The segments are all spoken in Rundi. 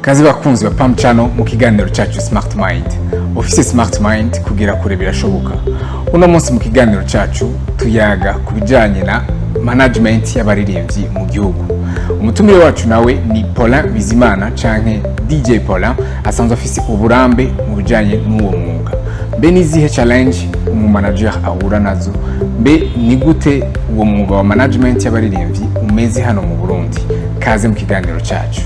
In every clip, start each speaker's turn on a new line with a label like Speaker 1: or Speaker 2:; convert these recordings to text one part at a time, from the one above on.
Speaker 1: Kazi bakunzi ba Pam Channel mu kiganiro cyacu Smart Mind. Ufise Smart Mind kugera kure birashoboka. Uno munsi mu kiganiro cyacu tuyaga ku bijyanye na management y'abaririmbyi mu gihugu. Umutumire wacu nawe ni Paulin Bizimana canke DJ Paulin, asanzwe afise uburambe mu bijyanye n'uwo mwuga. Mbe nizihe challenge umu manager ahura nazo? Mbe ni gute uwo mwuga wa management y'abaririmbyi umeze hano mu Burundi? Kaze mu kiganiro cyacu.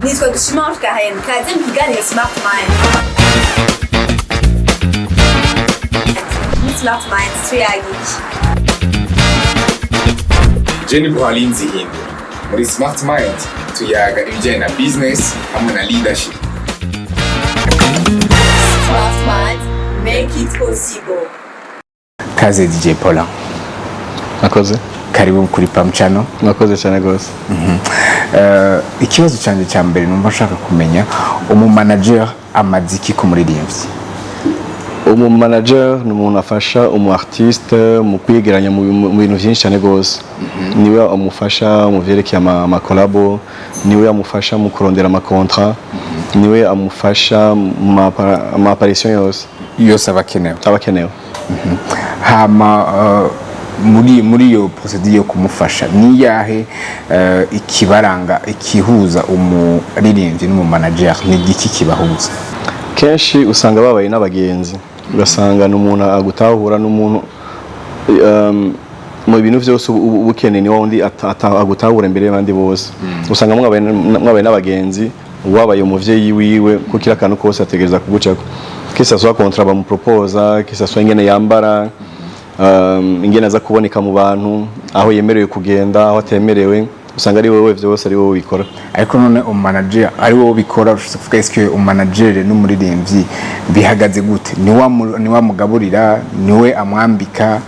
Speaker 2: Nitwa Dushimange Karen, kaze mu kiganiro Smart Mind. Muri Smart Mind tuyaga iki?
Speaker 1: Jenny Buhalinzi Zihindura. Muri Smart Mind tuyaga ibijyanye na business hamwe na leadership.
Speaker 2: Smart Mind, make it possible.
Speaker 1: Kaze DJ Paulin.
Speaker 3: Nakoze.
Speaker 1: Karibu kuri Pam Channel.
Speaker 3: Mwakoze cyane rwose.
Speaker 1: Ikibazo cyanjye cya mbere numva nshaka kumenya, umu manager amaze iki ku muririmbyi?
Speaker 3: Umu manager ni umuntu afasha umu artiste mu kwiyegeranya mu bintu byinshi cyane rwose. Niwe amufasha mu vyerekeye ama collabo, niwe amufasha mu kurondera ama contrat, niwe amufasha mu ma apparition yose.
Speaker 1: Yose aba akenewe.
Speaker 3: Aba akenewe.
Speaker 1: Hama muri iyo procédure yo kumufasha, ni yahe ikibaranga, ikihuza umuririmbyi n'umu manager? Ni igiki kibahuza?
Speaker 3: Kenshi usanga babaye n'abagenzi, ugasanga ni umuntu agutahura, n'umuntu mu bintu byose uba ukeneye, ni wa wundi agutahura imbere y'abandi bose. Usanga mwabaye n'abagenzi, wabaye umuvyeyi wiwe, kuko kila kantu kose ategereza kugucako, que ça soit contrat bamuproposa, que ça soit ingene yambara, ingene aza kuboneka mu bantu, aho yemerewe kugenda, aho atemerewe. Usanga ari wowe vyose, ari wowe ubikora.
Speaker 1: Ariko none umanager ari wowe ubikora, ushatse kuvuga est-ce que umanager n'umuririmbyi bihagaze gute? Ni wa mugaburira, niwe amwambika,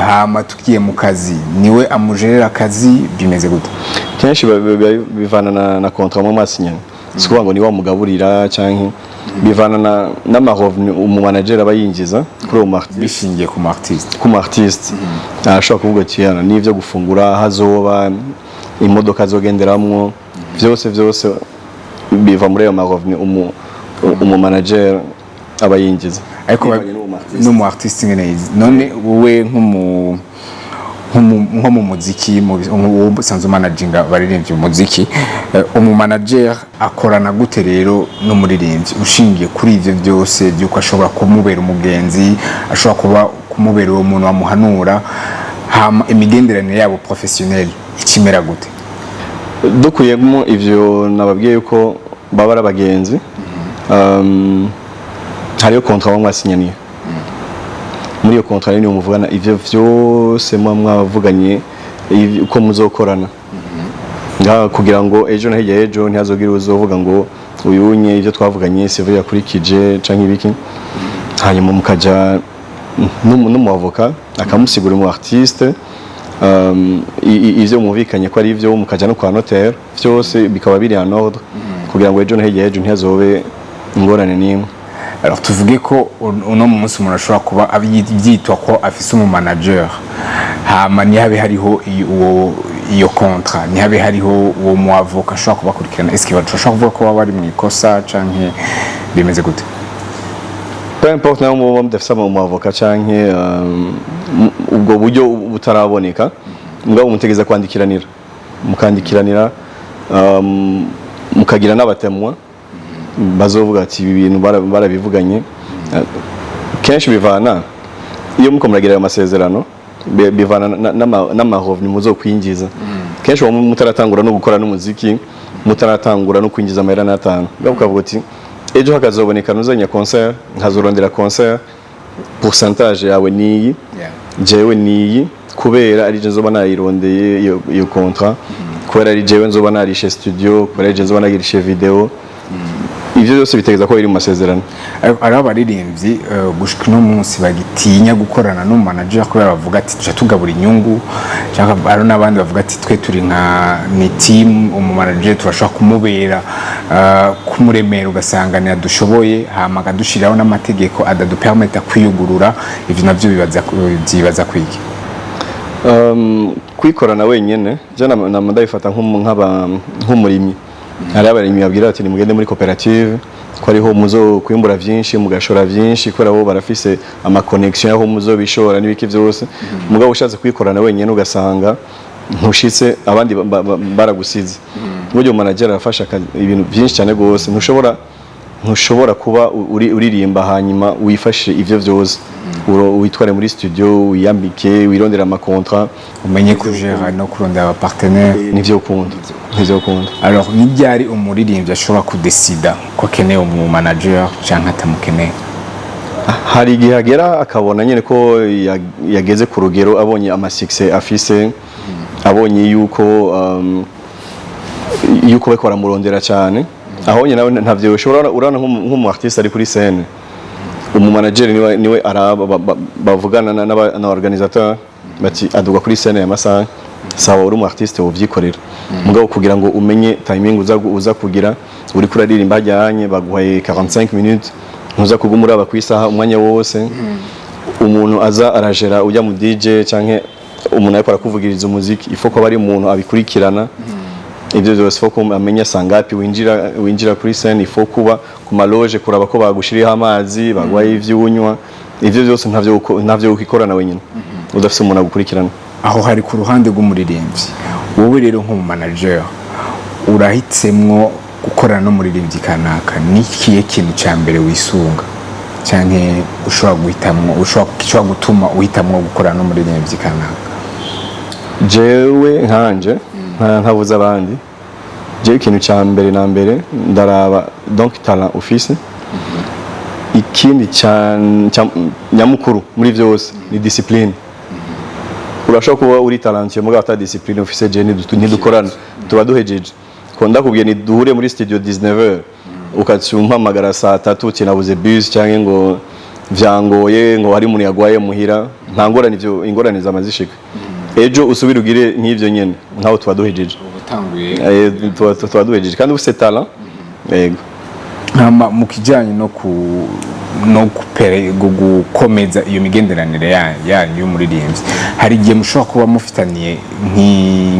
Speaker 1: hama tugiye mu kazi niwe amujerera akazi, bimeze gute?
Speaker 3: Kenshi bivana na contrat mu mwasinyanye. Si ukuvuga ngo ni wamugaburira canke bivana na n'ama revenu umu manager aba yinjiza kuri uwo mu artiste.
Speaker 1: Bishingiye ku mu artiste.
Speaker 3: Ku mu artiste arashobora kuvuga ati "Hano n'ivyo gufungura, hazoba imodoka azogenderamwo, vyose vyose biva muri ayo ma revenu umu manager aba yinjiza."
Speaker 1: Ariko
Speaker 3: Bivanye n'uwo mu artiste.
Speaker 1: N'umu artiste ngene yize. None wowe nko mu muziki, wowe usanzwe managinga abaririmbyi mu muziki, umu manager akorana gute rero n'umuririmbyi ushingiye kuri ivyo byose by'uko ashobora kumubera umugenzi, ashobora kuba kumubera uwo muntu wamuhanura? Hama imigenderanire yabo professionnel ikimera gute?
Speaker 3: Dukuyemo ivyo nababwiye yuko baba ari abagenzi, hariyo contrat baba mwasinyaniye. Muri iyo contrat rero niyo muvugana ivyo vyose muba mwavuganye uko muzokorana ngaha, kugira ngo ejo na hirya y'ejo ntihazogire uzovuga ngo uyunye ivyo twavuganye sivyo yakurikije canke ibiki. Hanyuma mukaja n'umu avocat akamusigura umu artiste ivyo mumvikanye ko ari ivyo, mukaja no kwa notaire, vyose bikaba biri en ordre, kugira ngo ejo na hirya y'ejo ntihazobe ingorane n'imwe.
Speaker 1: Alors tuvuge ko uno munsi umuntu ashobora kuba byitwa ko afise umu manager, hama ntihabe hariho iyo contrat, ntihabe hariho uwo mu avocat ashobora kubakurikirana, est-ce que bashobora kuvuga ko baba bari mu ikosa canke bimeze gute?
Speaker 3: Peu importe naho muba mudafise umu avocat canke ubwo buryo butaraboneka, mugabo mutegeza kwandikiranira, mukandikiranira, mukagira n'aba témoins bazovuga ati ibi bintu barabivuganye. Kenshi bivana iyo muko muragira ayo masezerano, bivana n'ama revenu muzokwinjiza. Kenshi uba mutaratangura no gukora n'umuziki, mutaratangura no kwinjiza amahera n'atanu, mugabo ukavuga uti ejo hakazoboneka nuzanya concert, nkazorondera concert, pourcentage yawe niyi, jewe niyi, kubera ari je nzoba nayirondeye iyo contrat, kubera ari jewe nzoba narishe studio, kubera ari je nzoba nagirishe video. Ivyo byose bitegeza ko biri mu masezerano.
Speaker 1: Ariko hariho abaririmbyi gushika uno munsi bagitinya gukorana n'umu manager kubera bavuga ati tuca tugabura inyungu, cyangwa hariho n'abandi bavuga ati twe turi nka ni team, umu manager turashobora kumubera kumuremera, ugasanga ntiyadushoboye, hama akadushiriraho n'amategeko atadupermeta kwiyugurura. Ivyo navyo byibaza kwiki?
Speaker 3: Kwikorana wenyene, je nama ndabifata nk'umurimyi. Hari abarimyi babwira bati: "Nimugende muri koperative, ko ariho muzo kwimbura vyinshi, mugashora vyinshi, kubera bo barafise ama connection aho muzobishora n'ibiki vyose." Mugabo ushatse kwikorana wenyene, ugasanga ntushitse, abandi baragusize. Burya manager arafasha ibintu vyinshi cyane gose. Ntushobora kuba uririmba hanyuma wifashe ivyo vyose. Witware muri studio, wiyambike, wirondera ama contrat,
Speaker 1: umenye kujera no kurondera aba partenaire.
Speaker 3: Nivyo ukunda, nivyo ukunda.
Speaker 1: Alors, ni ryari umuririmbyi ashobora kudesida ko akeneye umu manager canke atamukeneye?
Speaker 3: Hari igihe agera akabona nyine ko yageze ku rugero, abonye ama succès afise, abonye yuko bariko baramurondera cyane. Aho nyine nawe ntavyo ushobora. Urabona nk'umu artiste ari kuri scène, umu manager niwe araba, bavugana na organisateur bati: "Aduga kuri scène ya masaha." Sawa, uri umu artiste wovyikorera, mugabo kugira ngo umenye timing uza kugira uri kuraririmba hajyanye, baguhaye 45 minutes, ntuza kuguma uraba ku isaha umwanya wose. Umuntu aza arajera ujya mu DJ canke umuntu ariko arakuvugiriza umuziki, ifo ko ari umuntu abikurikirana ibyo byose, faut ko amenya sangapi winjira kuri scène, ifo kuba ku ma loge kuraba ko bagushiriyeho amazi, baguhaye ivyo unywa. Ivyo byose ntavyo ukikorana wenyine udafise umuntu agukurikirana.
Speaker 1: Aho hari ku ruhande rw'umuririmbyi. Wowe rero nk'umu manager urahitsemwo gukorana n'umuririmbyi kanaka, ni ikihe kintu cya mbere wisunga canke ushobora guhitamwo, ushobora gutuma uhitamwo gukorana n'umuririmbyi kanaka?
Speaker 3: Jewe nkanje, ntabuze abandi, jewe ikintu cya mbere na mbere ndaraba donc talent ufise. Ikindi nyamukuru muri byose ni discipline. Urashobora kuba uri talentueux mugabo ata discipline ufise, je ntidukorana, tuba duhejeje. Ko ndakubwiye ni duhure muri studio 19h, ukaca umpamagara saa tatu uti: "Nabuze bus", cyangwa ngo vyangoye, ngo hari umuntu yagwaye muhira, nta ngorane. Ivyo ingorane zama zishika. Ejo usubire ugire nk'ivyo nyene, nkaho tuba duhejeje.
Speaker 1: Utanguye.
Speaker 3: Tuba duhejeje kandi ufise talent, yego.
Speaker 1: Hama mu kijyanye no gukomeza iyo migenderanire yanyu y'umuririmbyi, hari igihe mushobora kuba mufitaniye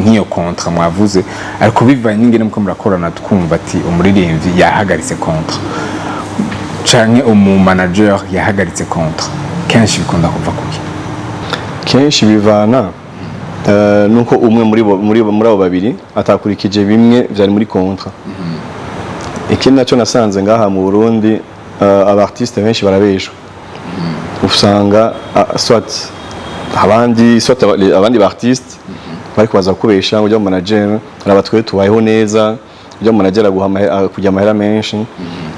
Speaker 1: nk'iyo contrat mwavuze, ariko bivanye n'ingene muko murakorana, twumva ati umuririmbyi yahagaritse contrat canke umu manager yahagaritse contrat. Kenshi bikunda kuva kuki?
Speaker 3: Kenshi bivana nuko umwe muri abo babiri atakurikije bimwe vyari muri contrat. Ikindi nacyo nasanze ngaha mu Burundi, aba artiste benshi barabeshwa. Usanga soit abandi, soit abandi ba artiste bari kubaza kubesha ngo ujya mu manager, araba twe tubayeho neza, ujya mu manager aguha kujya amahera menshi,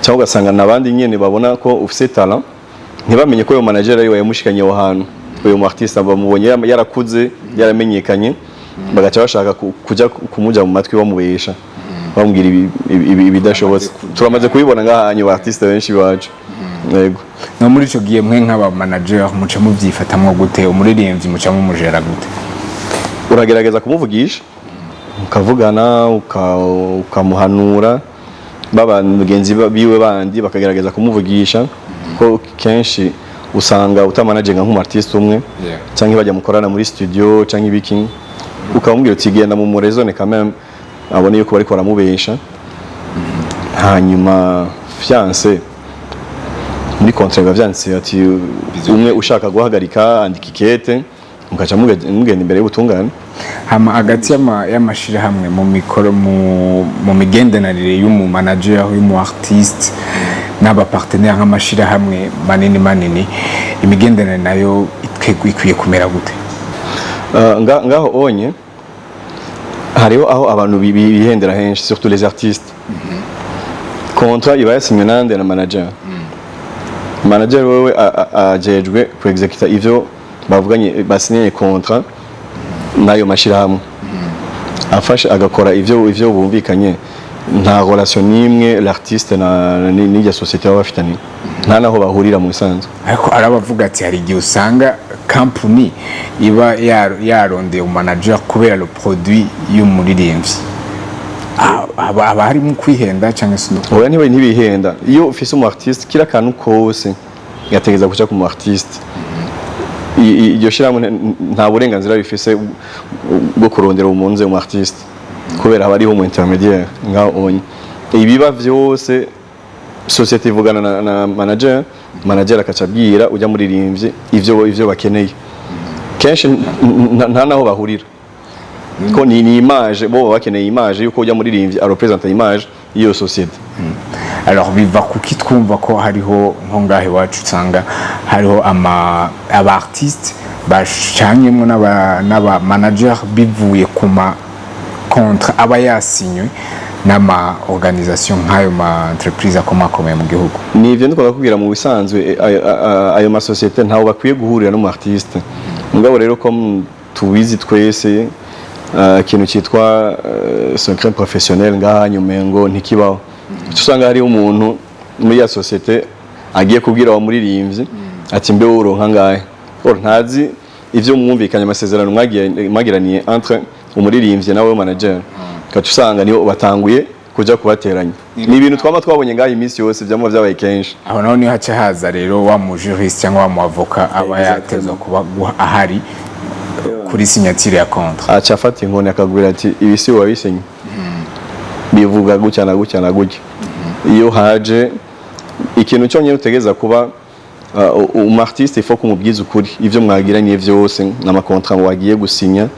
Speaker 3: cyangwa ugasanga nabandi nyene babona ko ufise talent, ntibamenye ko uyo manager ari we yamushikanye aho hantu. Uyo mu artiste bamubonye yarakuze, yaramenyekanye, bagaca bashaka kujya kumuja mu matwi, bamubesha, bamubwira ibidashobotse. Turamaze kubibona ngaha hanyu, ba artiste benshi bacu, yego.
Speaker 1: No muri ico gihe, mwe nk'aba manager muca muvyifatamwo gute? Umuririmbyi muca mumujera gute?
Speaker 3: Uragerageza kumuvugisha, mukavugana, ukamuhanura, baba bagenzi biwe bandi bakagerageza kumuvugisha, ko kenshi usanga utamanaginga nk'umu artiste umwe cyangwa bajya mukorana muri studio cyangwa ibiki, ukamubwira uti: "Genda mu raisonne quand même", abone yuko bariko baramubesha. Hanyuma fiance muri contrat biba vyanditse ati umwe ushaka guhagarika andika ikete, mukaca mugenda imbere y'ubutungane.
Speaker 1: Hama hagati y'amashirahamwe mu mikoro, mu migenderanire y'umu manager y'umu artiste n'aba partenaire nk'amashirahamwe manini manini, imigenderanire nayo ikwiye kumera gute?
Speaker 3: Ngaho onye hariho aho abantu bihendera henshi, surtout les artistes. Contrat iba yasinywe nande? Na manager. Manager wewe ajejwe ku executa ivyo bavuganye, basinyanye contrat n'ayo mashirahamwe, afashe agakora ivyo bumvikanye. Nta relation n'imwe l'artiste na n'irya société baba bafitanye, nta naho bahurira mu bisanzwe.
Speaker 1: Ariko arabavuga ati hari igihe usanga company iba yarondeye manager kubera le produit y'umuririmbyi. Haba harimo kwihenda cyangwa se no
Speaker 3: Oya, ntibihenda. Iyo ufise umu artiste, kila kantu kose gategeza guca ku mu artiste. Iryo shirahamwe nta burenganzira bifise bwo kurondera umunze umu artiste, kubera haba hariho umu intermédiaire ngaho onye. Ibiba vyose, société ivugana na manager, manager akaca abwira ujya muririmbyi ivyo bakeneye. Kenshi nta naho bahurira, ko ni image bo baba bakeneye, image yuko ujya muririmbyi arepresenta image y'iyo société.
Speaker 1: Alors, biva kuki twumva ko hariho nko ngaho iwacu usanga hariho ama aba artiste bacanyemwo n'aba manager bivuye ku ma contrat aba yasinywe n'ama organisation nk'ayo ma entreprise akomakomeye mu gihugu?
Speaker 3: Ni ivyo ndiko ndakubwira. Mu bisanzwe ayo masosiyete ntaho bakwiye guhurira n'umu artiste. Mugabo rero, ko tubizi twese, ikintu cyitwa secret professionnel ngaha nyumengo ntikibaho. Usanga hariho umuntu muri ya société agiye kubwira wa muririmbyi ati: "Mbe wowe uronka ngahe?" Or ntazi ivyo mwumvikanye, amasezerano mwagiraniye entre umuririmbyi nawe manager. Ugaca usanga niyo batanguye kuja kubateranya. Ni ibintu twama twabonye ngaha iminsi yose, vyama vyabaye kenshi.
Speaker 1: Aho naho niho haca haza rero wa mu juriste cyangwa wa mu avocat aba yatezwa kuba ahari kuri signature ya contrat.
Speaker 3: Aca afata inkoni akagwira ati: "Ibi si wabisinye, bivuga gutya na gutya na gutya." Iyo haje ikintu cyonyine utegereza kuba umu artiste, il faut kumubwiza ukuri ivyo mwagiranye vyose n'ama contrat wagiye gusinya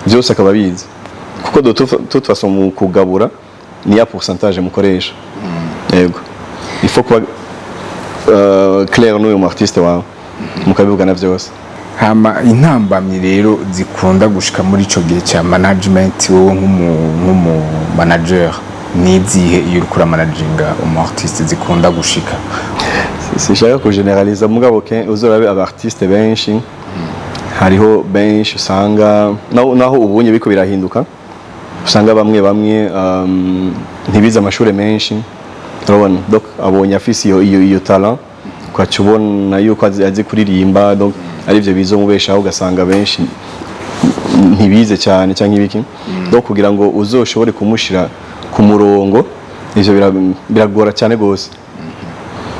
Speaker 3: byose, akaba abizi, kuko de toute façon mu kugabura ni ya pourcentage mukoresha. Yego, il faut kuba clair n'uyu mu artiste wawe, mukabivugana vyose.
Speaker 1: Hama intambamyi rero zikunda gushika muri ico gihe cya management, wowe nk'umu manager, nizihe iyo uriko uramanaginga umu artiste zikunda gushika?
Speaker 3: Sinshaka kugeneraliza, mugabo uzorabe aba artiste benshi, hariho benshi usanga naho ubunye biko birahinduka, usanga bamwe bamwe ntibize amashuri menshi, urabona. Donc abonye afise iyo talent, ukaca ubona yuko azi kuririmba, donc arivyo bizomubeshaho. Ugasanga benshi ntibize cyane cyangwa ibiki. Donc kugira ngo uzoshobore kumushira ku murongo, ivyo biragora cyane gose,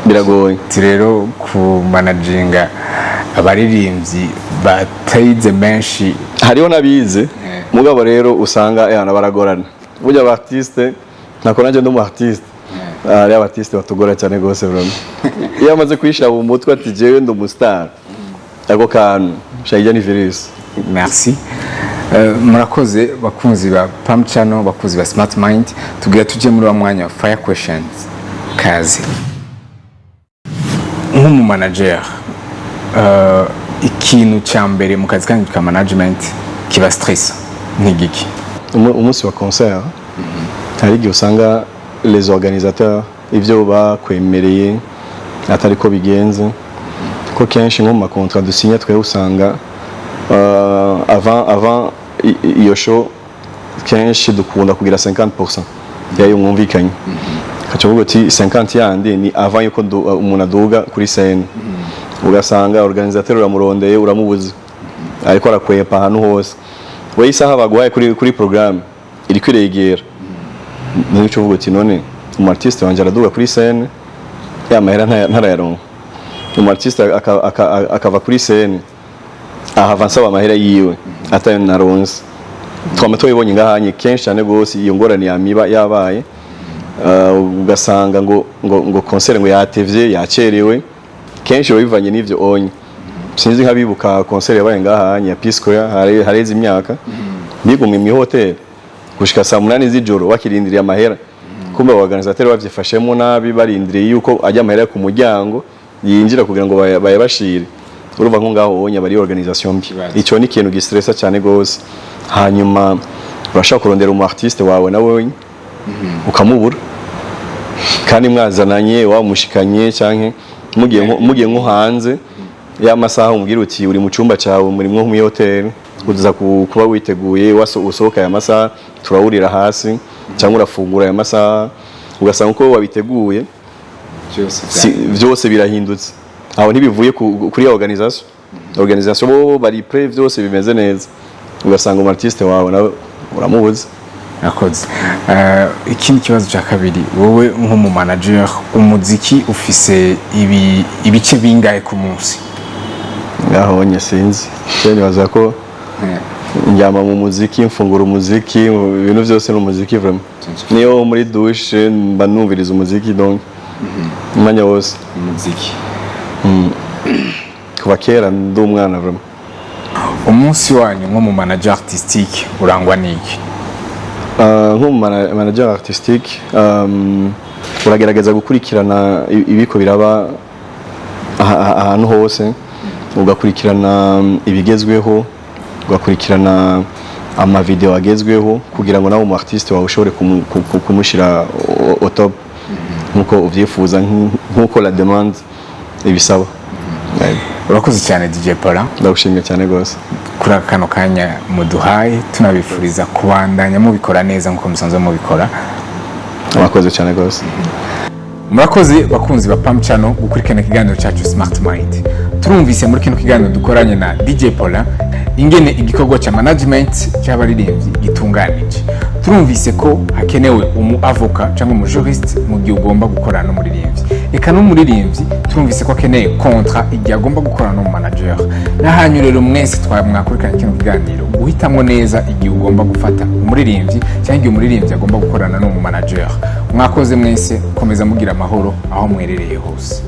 Speaker 3: biragoye.
Speaker 1: Ati rero kumanaginga abaririmbyi batayize menshi.
Speaker 3: Hariho n'abize, mugabo rero usanga yana baragorana. Burya aba artiste, ntako nanjye ndi umu artiste, hariho aba artiste batugora cyane gose vraiment. Iyo amaze kwishira mu mutwe ati: "Jewe ndi umu star", ako kantu shayijya ni virus.
Speaker 1: Merci. Murakoze bakunzi ba Pam Channel, bakunzi ba Smart Mind. Tugira tujye muri wa mwanya wa fire questions. Kaze. Nk'umu manager, ikintu cya mbere mu kazi kanyu ka management kiba stress nk'igiki?
Speaker 3: Umunsi wa concert, hari igihe usanga les organisateurs ibyo bakwemereye atari ko bigenze, ko kenshi nko mu ma contrat dusinya twe usanga avant iyo show kenshi dukunda kugira 50% yayo mwumvikanye. Kaca uvuga uti 50 yandi ni avant yuko umuntu aduga kuri scène. Ugasanga organisateur uramurondeye uramubuze, ariko arakwepa ahantu hose. We isaha baguhaye kuri programme iriko iregera, nico uvuga uti: "None umu artiste wanje araduga kuri scène ya mahera ntarayaronka?" Umu artiste akava kuri scène ahava nsaba amahera yiwe atayo naronse. Twama tubibonye ngahanye kenshi cyane gose, iyo ngorane yamiba yabaye. Ugasanga ngo concert ngo yatevye, yacerewe, kenshi biba bivanye n'ivyo onye. Sinzi nk'abibuka concert yabaye ngahanye ya P Square hareze imyaka, bigumye mu hôtel gushika saa 8 z'ijoro bakirindiriye amahera. Kumbe aba organisateur bavyifashemo nabi, barindiriye yuko ajya amahera ku muryango yinjira kugira ngo bayabashire. Urumva nko ngaho onye bari organisation mbi. Ico ni ikintu gistressa cyane gose. Hanyuma urashaka kurondera umu artiste wawe nawe ukamubura, kandi mwazananye, wamushikanye, canke mugiye nko hanze ya masaha, umubwira uti: "Uri mu cyumba cyawe, muri mwo muri hotel, uza kuba witeguye, usohoka aya masaha, turawurira hasi cyangwa urafungura aya masaha." Ugasanga uko wabiteguye byose birahindutse. Aho ntibivuye kuri organisation. Organisation bo bari prêt, byose bimeze neza, ugasanga umu artiste wawe nawe uramubuze.
Speaker 1: Nakoze. Ikindi kibazo cya kabiri, wowe nk'umu manager, umuziki ufise ibice bingahe ku munsi?
Speaker 3: Ngaho nye sinzi. Je nibaza ko njyama mu muziki, mfungura umuziki, ibintu byose ni umuziki vraiment. Niyo muri douche mba numviriza umuziki, donc umwanya wose.
Speaker 1: Umuziki.
Speaker 3: Kuva kera ndi umwana vraiment.
Speaker 1: Umunsi wanyu nko mu manager artistique urangwa n'iki?
Speaker 3: Nk'umu manager artistique, uragerageza gukurikirana ibiko biraba ahantu hose, ugakurikirana ibigezweho, ugakurikirana amavideo agezweho, kugira ngo nawe umu artiste wawe ushobore kumushyira au top nkuko uvyifuza, nkuko la demande ibisaba. Yego.
Speaker 1: Urakoze cyane, DJ Paulin.
Speaker 3: Ndagushimiye cyane rwose.
Speaker 1: Kuri aka kano kanya muduhaye, tunabifuriza kubandanya mubikora neza nkuko musanzwe mubikora.
Speaker 3: Murakoze cyane rwose.
Speaker 1: Murakoze bakunzi ba Pam Channel gukurikirana ikiganiro cyacu Smart Mind. Turumvise muri kino kiganiro dukoranye na DJ Paulin ingene igikorwa cya management cy'abaririmbyi gitunganije. Turumvise ko hakenewe umu avocat cyangwa umu juriste mu gihe ugomba gukorana n'umuririmbyi, eka n'umuririmbyi turumvise ko akeneye contrat igihe agomba gukorana n'umu manager. N'ahanyu rero mwese mwakurikirana kino kiganiro guhitamwo neza igihe ugomba gufata umuririmbyi cyangwa igihe umuririmbyi agomba gukorana n'umu manager. Mwakoze mwese, komeza mugira amahoro aho mwerereye hose.